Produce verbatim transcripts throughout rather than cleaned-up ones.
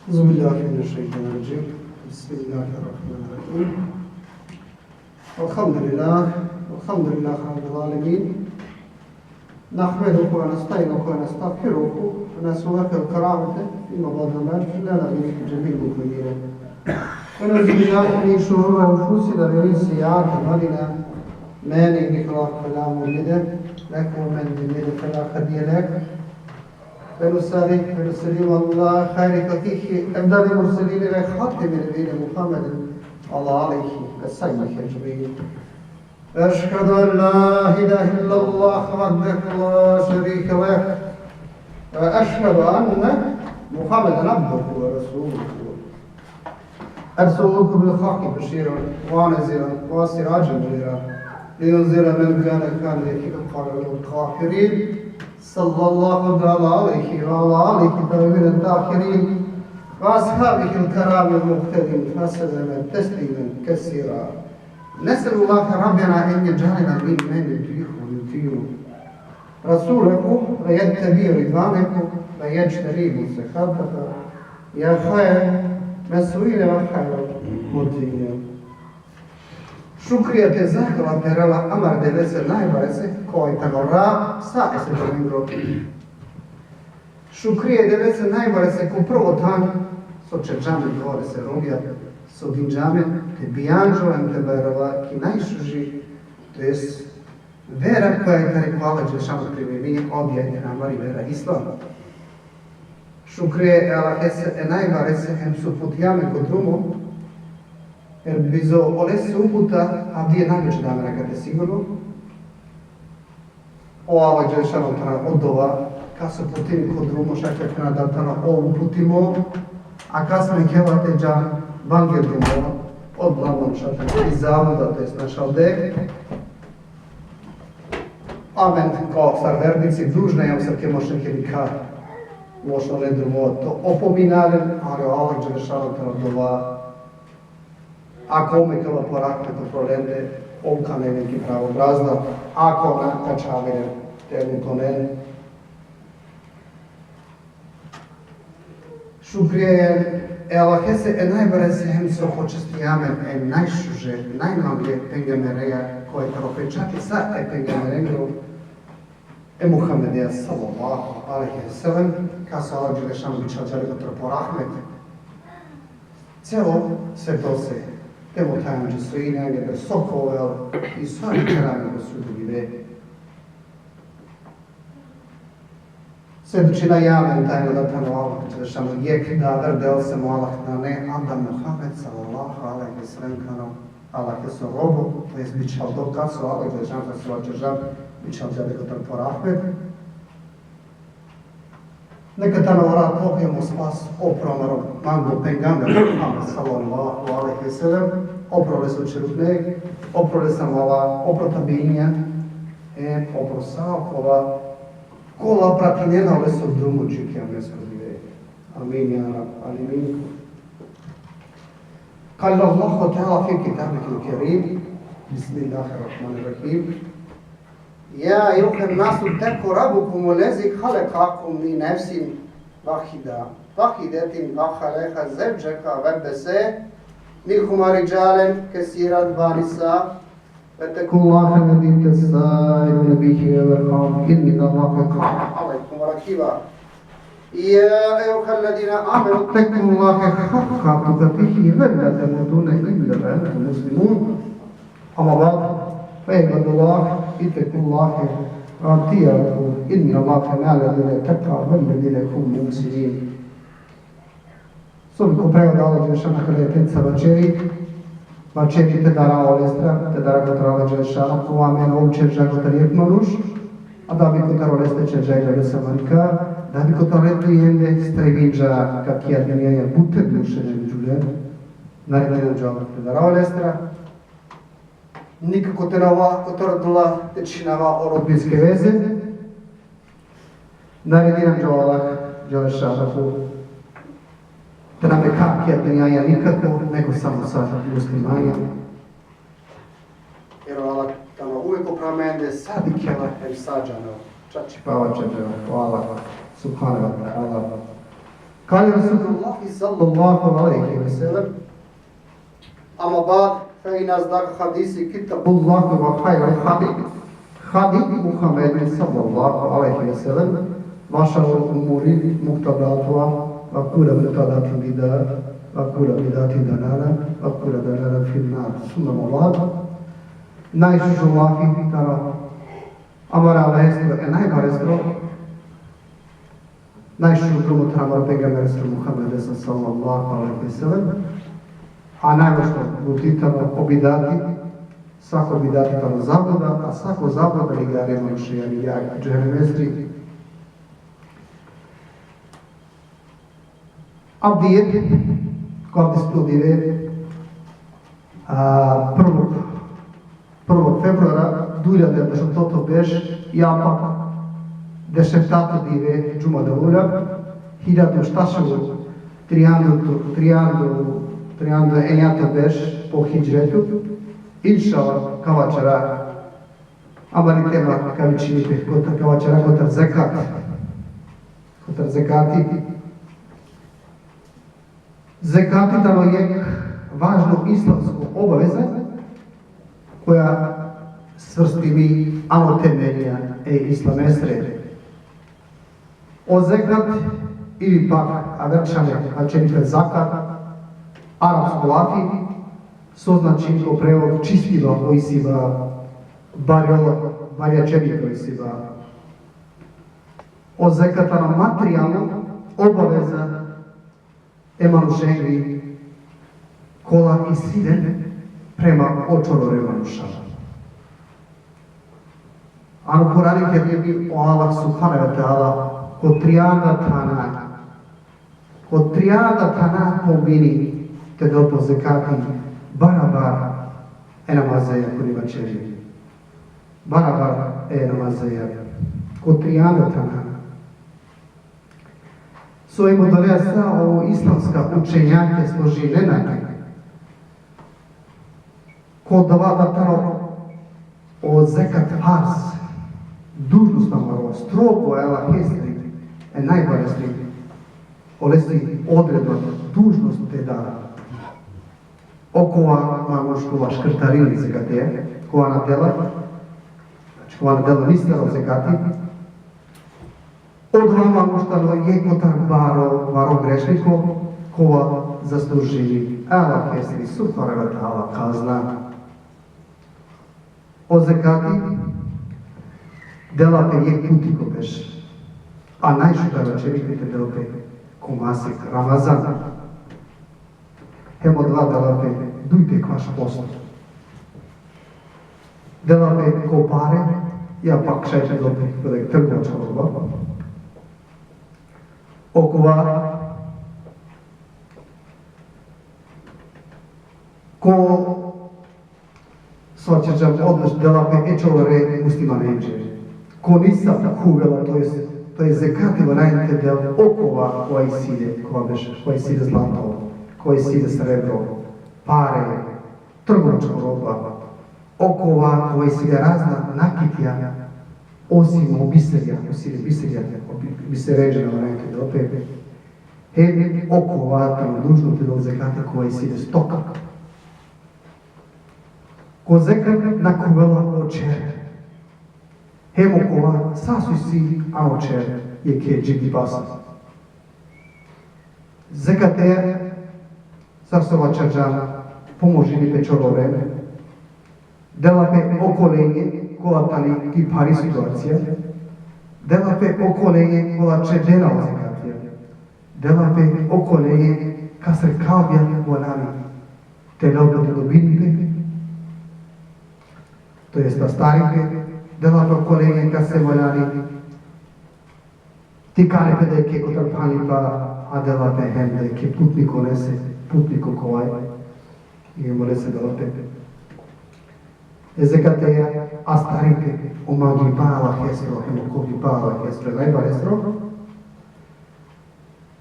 أعوذ بالله من الشيطان الرجيم. بسم الله الرحمن الرحيم. الحمد لله. الحمد لله رب العالمين. نحمده ونستعينه ونستغفره ونسأله الكرامة فيما بعد الموت لنا من جميع المؤمنين. ونعوذ بالله من شرور أنفسنا ومن سيئات أعمالنا. من يهده الله فلا مضل له ومن يضلل فلا هادي له. ونصلي ونسلم على خير خلقه أفضل المرسلين وخاتم النبيين محمد وعلى آله وصحبه أجمعين. أشهد أن لا إله إلا الله وحده لا شريك له، وأشهد أن محمدا عبده ورسوله. أرسله بالحق بشيرا ونذيرا وسراجا منيرا، لينذر من كان حيا ويحق القول على الكافرين. صلى الله تعالى عليه وعلى آله الطيبين الطاهرين وأصحابه الكرام المهتدين وسلم تسليما كثيرا. نسأل الله ربنا أن يجعلنا ممن يطيعه ويطيع رسوله ويتبع رضوانه ويجتنب سخطه. يا خير مسؤول وخير مطيع. Šukriye te zahvala perela amare Devlese najbarese, kova tano Rab sa e svetomengro. Šukriye Devlese najbarese ko prvo than so ćerđa amen te ova olese robija, so dinđa amen te bijanđova em te bajrova ki najšuži, to jest vera koja tari ko Allah dželle šanuhu primimi, odija tani amari vera Islam. Šukriye e Allahese e najbarese hem so uputija amen ko drumo, jer bizo olese uputa avdive najveće da amen akate sigurno. O Allah dželle šanuhu tano odova kas uputini ko drumo, šaj tano da tano o uputimo, a kas mekela te dža bange drumo, odola manuša tano i zabluda, to jest našalde. Amen kao sar vernici dužna jam sar ke mašengere ka lošno le drumo te opominaren, ali o Allah dželle šanuhu tano odova, ako mekela po rahmet upro lende, ov ka anen len ki pravo brazda, ako na, ka ačhaven len te lutonen. Šukriye e Allahese e najbarese hem so počastija amen e najšuže, najmangle pejgambereja, kova tano pečati sa e pejgamberengro, e Muhammedeja sallallahu alejhi ve sellem, kas o Allah dželle šanuhu bičhalđa le kotar po rahmet celo svetose, te mothaja amenđe so ine angeder, so ka ovel i so ka ćerel ko sudnji dive. Svedočinaja amen tajno da tano Allah dželle šanuhu jekh, da aver Del sem o Allah nane, a da Muhammed sallallahu alejhi ve sellem tano Allahesoro robo, to jest bičhaldo, kas o Allah dželle šanuhu, kas o Allah dželle šanuhu bičhalđa le kotar po rahmet. Neka tano rat, pohvale hem o spas opro amaro manglo pejgamber Muhammed sallallahu alejhi ve sellem, opro leso ćerutne, opro lesa mala, opro tabiinja, e opro sa okola kola pratinena leso drumo dži ki kijametesko dive. Amin, ja Rabbel alemin. قال الله تعالى في كتابه الكريم، بسم الله الرحمن الرحيم: يا أيها الناس اتقوا ربكم الذي خلقكم من نفس واحدة، واحدة وخلق زوجها وبث منهما رجالا كثيرا ونساء، واتقوا الله الذي تساءلون به والأرحام، إن الله كان عليكم رقيبا. يا أيها الذين آمنوا اتقوا الله حق تقاته ولا تموتن إلا وأنتم مسلمون. أما بعد، فيا عباد الله، اتقوا الله وأطيعوه، إن الله مع الذين اتقوا والذين هم محسنون. So bi ko prevod o Allah dželle šanuhu akale ajeteca vaćeri, vaćeri te dara olestar, te dara kotar o Allah dželle šanuhu, amen ov ćerđa kotar jekh manuš, a da bi kotar oleste ćerđa i lese marika, da bi kotar lende strepinđa ki akija dunjaja bute duše, ne džule, naredinđa o Allah te dara olestar. Nikako te na ova kotar odola te ćhinava o rodbinske veze. Naredinđa o Allah dželle šanuhu te na meka ki akija dunjaja nikako, nego samo sa muslimanja. Jer o Allah tano uvek opro amende, sa dikhela hem sa džanela. Čačipava, čačipava o Allah subhanehu ve teala. قال رسول الله صلى الله عليه وسلم: أما بعد، فإن أصدق الحديث كتاب الله وخير الهدي هدي محمد صلى الله عليه وسلم، وشر الأمور محدثاتها، وكل محدثة بدعة، وكل بدعة ضلالة، وكل ضلالة في النار. ثم أما بعد. Najšužo lafi taro amaro Allahestro e najbarestro, najšužo drumo taro amaro pejgamberestro Muhammedesro sallallahu alejhi ve sellem, a najlošno buti taro o bidati, svako bidati taro zabluda, a svako zabluda ligari e manušea jagh džehennemesri. Avdive, ko avdisutno dive, a, prvog, prvog februara, duj hiljade dešuoxtoto berš, ja pak dešeftato dive Džumadel-ula, hiljadu štar šel trianda, trianda, trianda enjato berš po hidžretu, inšallah, ka vaćera, amari tema ka vičini pe, kotar, ka vaćera kotar zekat. Kotar zekati. Zekati tano jekh važno islamsko obaveza, koja svrstimi ano temelja e islamesre. O zekat, ili pak aver čhane vaćeri pe zakat, arapsko lafi, so značini ko prevod čistiba, ojsiba, barjola, barjaćeriba, ojsiba. O zekat tano materijalno obaveza e manušengri, kola isi len prema o čorore manuša. Ano Kur'ani Kerimi o Allah subhanehu ve teala ko trianda thana, ko trianda thana pomini te del pe o zekati barabar e namazeja kuri vaćeri. Barabar e namazeja. Ko trianda thana. So hem odolea sa o islamska učenjakija složinena pe ko dava da tano o zekat farz, dužnost amaro, strogo e Allahestri, e najbarestri, olesi odredba, dužnost te da. Okova manuš kova škrtarini zekate, kova na dela, znači kova na dela nisar o zekati, odova manuš tano jekh kotar baro, baro grešniko, kova zaslužini e Allahestri subhanehu ve teala kazna. O zekati dela pe jekh puti ko berš, a najšukar vaćeri pe te del pe ko masek Ramazan. Hem odova dela pe duj te ekvaš posto. Dela pe ko pare, ja pak šaj te del pe ko jekh trgovačko roba. Okova ko So ćerđam odnos dela pe e čorore muslimanenđe. Ko nisab khuvela, to jest, to jest zekati valjani te del okova kova isi le, kova berš, kova isi le zlato, kova isi le srebro, pare, trgovačko roba, okova kova isi le razna nakitja, osim o biserja, osim biserja, o bi-, biserenđe na valjani te del pe. Hem okova tano dužno te del zekati kova isi le stoka. Ko zekat na khuvela o čher. Hem okova sa so isi ano čher jekhe džedipasa. Zekate, sar so vaćerđam, pomožini pe čorore. Dela pe okolenđe kola tani ki phari situacija. Dela pe okolenđe kola čedena o zekatija. Dela pe okolenđe kastar kalbija valjani te lel pe, te dobini pe, to jest astari pe. Dela pe okolenđe kase valjani te ikali pe dajekhe kotar phanipa, a dela pe hem dajekhe putnikonese, putniko kovai, i hem olese dela pe. E zekate astari pe o mangipa Allahesro, hem o kovipa Allahesro, najbarestro.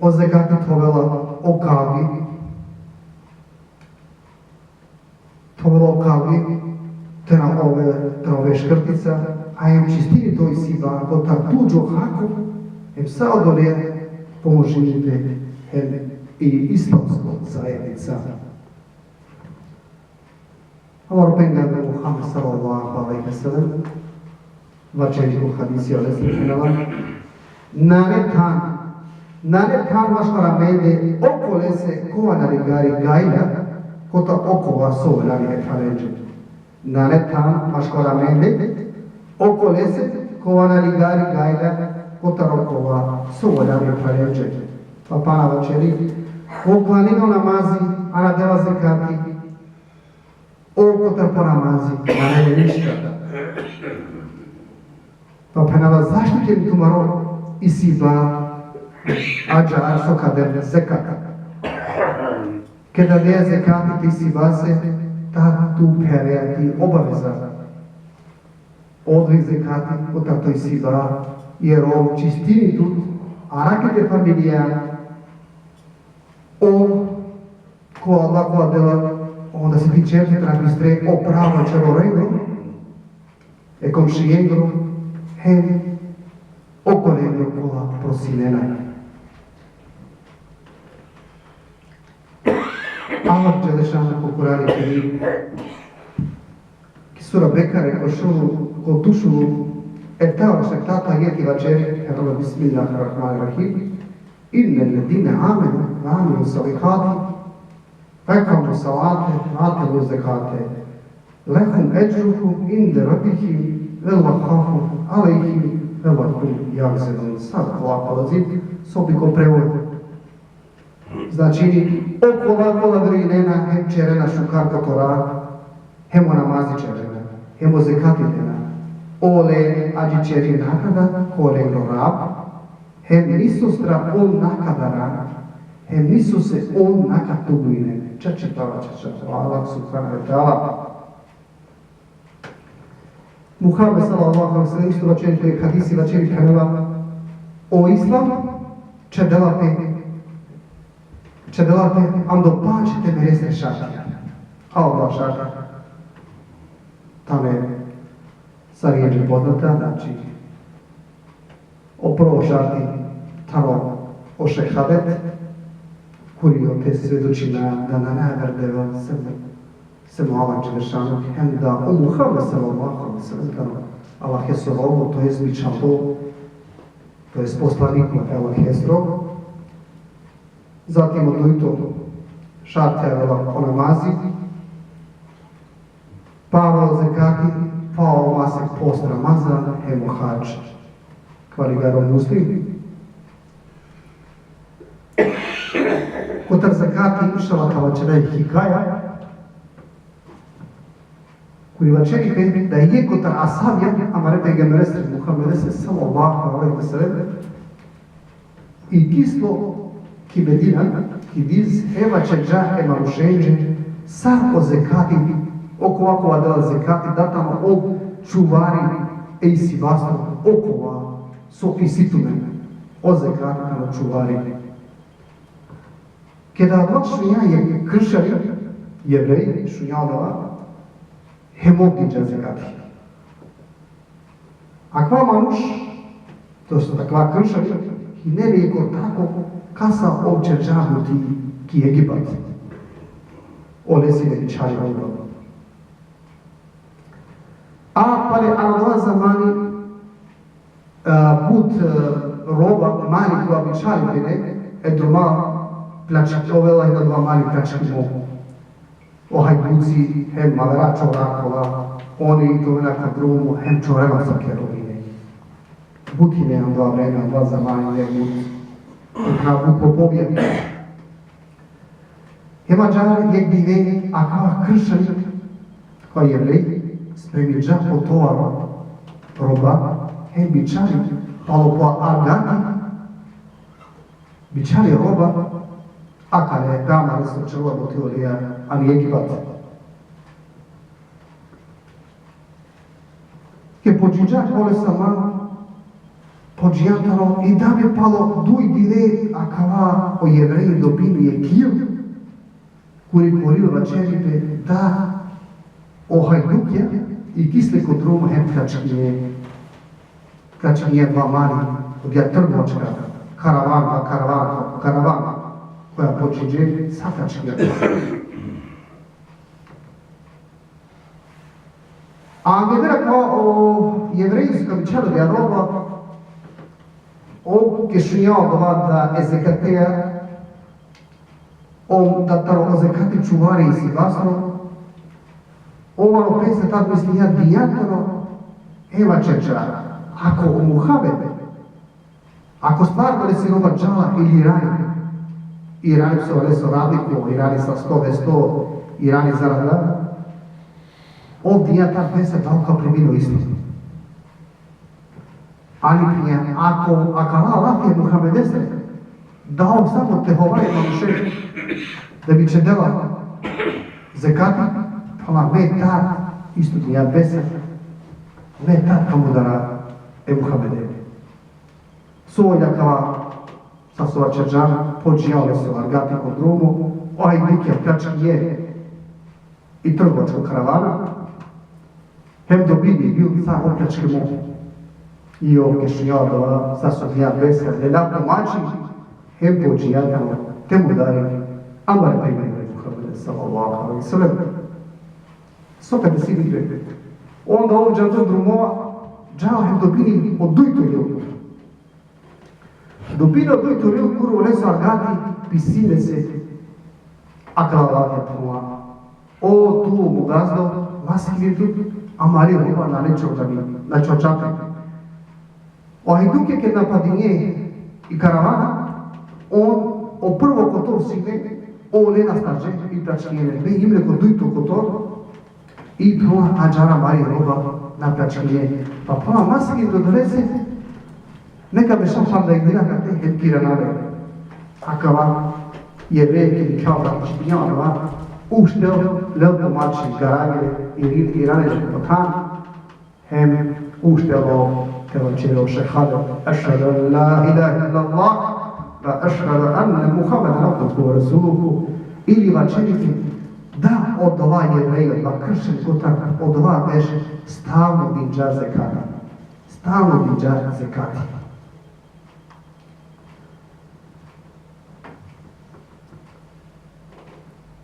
O zekati thovela o kalbi, thovela o kalbi, taro ove, taro ove škrtica, a hem čistini to isi ba kotar tuđo hako, hem sa odole pomožini pe hem i islamsko zajednica. Amaro pejgamberi Muhammed sallallahu alejhi ve sellem vaćeri ko hadisi, alejhi selam: Nane than, nane than maškar amende okolese kova na ligari gajla, kotar okova so valjani e phralendže. Nane than maškar amende okolese kova na ligari gajla, kotar okova so valjani e phralendže. Pa pana vaćeri: Ko klanini o namazi, a na dela zekati, ov kotar po namazi nane le ništa. Pa phenela: Zašto te tumaro isiba ađahar so ka del zekat? Keda dea zekati te isibase, ta tu pherea ti obaveza. Odvoj zekati kotar to isiba, jer ov čistini tut, arakhi te familija, ov ko Allah, ko Allah dela, onda si ti ćerel te bistre o pravo ćerorengro, e komšijengro, hem okolengro kola prosinena. Allah dželle šanuhu ko Kur'ani Kerim, ki sura Bekare, ko šov, ko duj šov eftavardeš, eftavardeš ajeti vaćeri: Bismillahir Rahmanir Rahim. إن الذين آمنوا وعملوا الصالحات وأقاموا الصلاة وآتوا الزكاة لهم أجرهم عند ربهم ولا خوف عليهم ولا هم يحزنون. Sadakallahul azim. So bi ko prevod. Znači, okola kola verujnena hem ćerena šukar ko Tora, hem o namazi ćerena, hem o zekati dena, ole ađićeri nagrada ko lengro Rab, hem nisus tra on na ka dara, hem nisuse on na ka tugujne. Čače pala, čače pala. Allah subhanahu ve teala. Muhammed sallallahu alejhi ve sellem isto vaćeri ko jekh hadisi, vaćeri, phenela: O islam čedela pe, čedela pe ando pandž temelesre šartija. A odola šartija tane sar jekh poznata, znači, o prvo šarti tano o šehadet, kuri ote svedočina da nane aver Devel sem, sem o Allah dželle šanuhu, hem da o Muhammed sallallahu alejhi ve sellem tano Allahesoro robo, to jest bičhaldo, to jest poslaniko e Allahesoro. Zatim o dujto šarti avela o namazi, pa o zekati, pa o masek post Ramazan, hem o hadž. Akava ligaro Muslim. Kotar zekati, inšallah, ka vaćera jekh hikaja, kuri vaćeri pe da jekh kotar ashabija amare pejgamberesre Muhammedese sallallahu alejhi ve sellem, ikislo ki Medina, ki diz, hem vaćerđa e manušenđe sar o zekati, okova kova dela zekati, da tano ov čuvari e isibastro, okova so isi tumen. O zekati tano čuvari. Keda adava šunđa jekh kršćani, jevrej, šunđa adava, hem ov dinđa zekati. Akava manuš, to jest akava kršćani, hine le jekh ortako kasa ov ćerđa buti ki Egipat. Olesi le bičhali roba. A pale ano adava zamani, e, but, e, roba, mali kova bičhali pene, e druma plački, ovela i adava mali plačkimo. O hajduci hem avera čora kola, oni itovena ko drumo hem čorena sa ke robine. But hine ando adava vreme, ando adava zamani, but, na but popovja. Hem ađahar jekh dive akava kršćani, akava jevrej, spreminđa po tovaro roba, hem bičhali palo po agati, bičhali roba, akale pejgamberi so ćerela buti oleja ani Egipat. Ke pođinđa kole sama, pođinđa tano i da bi palo duj dive akava o jevrej dobini jekh kir, kuri korilo, vaćeri pe da o hajdukja ikisle ko drumo hem pljačkine, pljačkine adava mali, odija trgovačka karavana, karavana, karavana. koja počinje sa tačkija. A angedera ko o jevrejsko bičalo de roba, o kešunja odova da e zekateja, o da taro o zekati čuvari isi vastro, o maro pese tad mislinja dijatoro, eva čeča, ako o Muhammed, ako stvarno lesi roba džala ili irani, irani so leso radiko, irani sa sto ve sto, irani zarada, ov dija tad pese da ov ka primino islam. Ali pija, ako akala lafi e Muhammedesre, da ov samo te hovaje manuše, da bi će dela zekati, pala me tad isto dija pese, me tad ka mudara e Muhammede. So olja kava, sa so vaćerđam, pođija leso largati ko drumo, o hajdukja pljačkije i trgovačko karavana, hem dobini bil sa opljačkimo. I ov kešunja odova, sa so dija pese, lela po mači, hem pođija tano te mudari amare pejgambere Muhammed sallallahu alejhi ve sellem. So ka desini pe? Onda ov džando drumova, dža hem dobini o dujto bil. Dobini o dujto bil, kuri oleso agati pisini lese akala lafi, phenela: O tu, mo gazdo, maskini tut, amari roba nane čorđa pe, na čorđa pe. O hajdukja ked napadinge i karavana, on o prvo kotor sine, ole nastarđe i pljačkine le. Me him le ko dujto kotor, i phenela: Ađahar amari roba na pljačkine. Pa phenela: Maskini tut, odolese neka bešan panda i dina kate hem ka irana le. Akava jevrej ked dikhela da činđa odova, uštel, lel po mači, garagi le, irin-, irani le po than, hem uštelo te vaćeri o šehadet: Ešhedu en la ilahe illallah, ve ešhedu enne Muhammeden abduhu ve resuluhu. Ili vaćeri te da odova jevrejo, da kršćan kotar odova beš stalno dinđa zekati. Stalno dinđa zekati.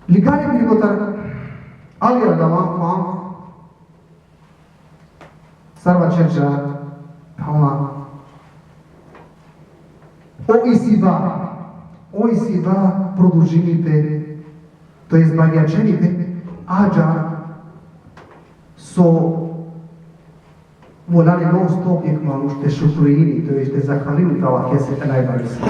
Ligari bili kotar Ali radijallahu anhu, sar vaćerđa, phenela: O isiba, o isiba produžini pe, to jest barjaćeri pe, ađahar so valjani non stop jekh manuš te šukrini, to jest te zahvalini pe Allahese e najbarese.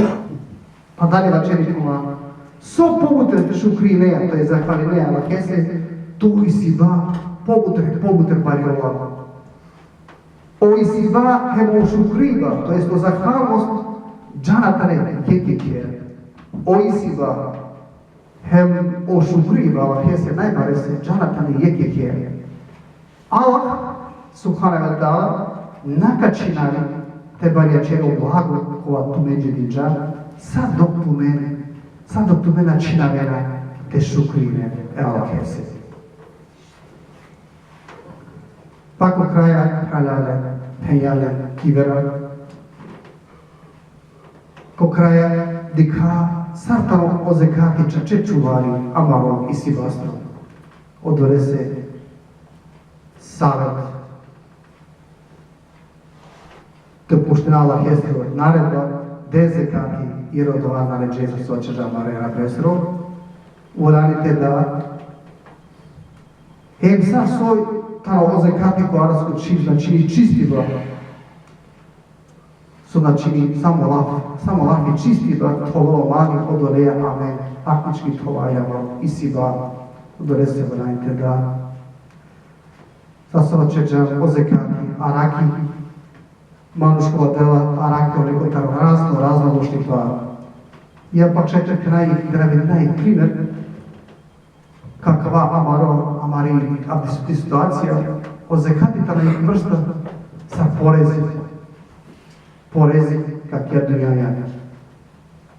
Pa dalje vaćeri phenela: So pobuter te šukrineja, to jest zahvalineja Allahese, to isiba pobuter, pobuter barjola. O isiba hem o šukriba, to jest o zahvalnost, džana tane jekh jekhe. O isiba hem o šukriba Allahese najbarese, džana tane jekh jekhe. Allah subhanehu ve teala na ka čhinavi te barjaćeri o blago kova tumenđe dinđa, sa dok tumen, sa dok tumen na čhinavena te šukrinen e Allahese. Pa ko kraja, phralalen, phenjalen, ki vera, ko kraja dikha sar tano o zekati čače čuvari amaro isibastro. Odolese savet te poštujna Allahesro naredba, de zekati, jer odova naređenje so ćerđa amare Rabesro, valjani te da. Hem sa soj tano o zekati ko arsko čhib, znači, čistiba. So značini samo lafi, samo lafi čistiba, thovelo mani, odoleja amen faktički thovaja amaro isiba, odolese valjani te da. Sa so ćerđam o zekati, araki, manuš kova dela araki, ole kotar razno, razno lošnipa. Ja pak šaj te phena i dravinena i primer, kakava amaro, amari avdisutni situacija, o zekati tano jekh vrsta sar porezi. Porezi, kaki adunjaja.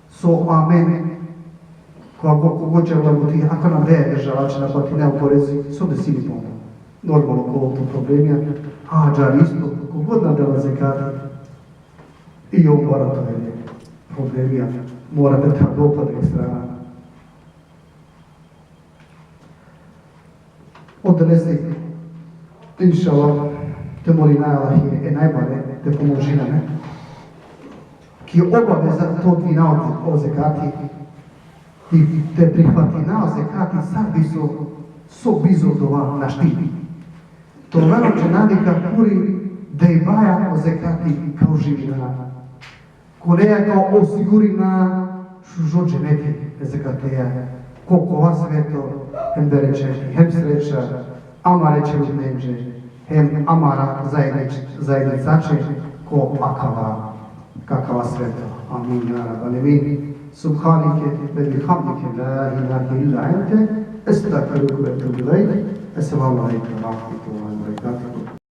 So amen, kogo, kogo ćerela buti, ako na de država će na platine o porezi, so desini pom. Normalno, ko to problemija, a ađahar isto, kogod na dela zekati, i on mora te ovel problemija, mora te tano dopada strana. Odolese, inšallah, te molina e Allahe e najbare te pomožini amen. Ki obaveza te odvojina o, o zekati, i te prihvatina o zekati, sa bizo, so bizo dova našti. Te oven o dženabi ka kuri dejbaja o zekati ka uživina. Koleja ka osigurina šužo dženeti e zekateja, ko kova sveto hem berećeti, hem sreća amare ćerutnenđe, hem amara zajednič-, zajednicaće ko akava, ka akava sveto. Amin, ja Rabbal alemin. Subhaneke ve bihamdike, la ilahe illa ente, estagfiruke ve etubu ilejk. Esselamu alejkum ve rahmetullahi ve berekatuhu.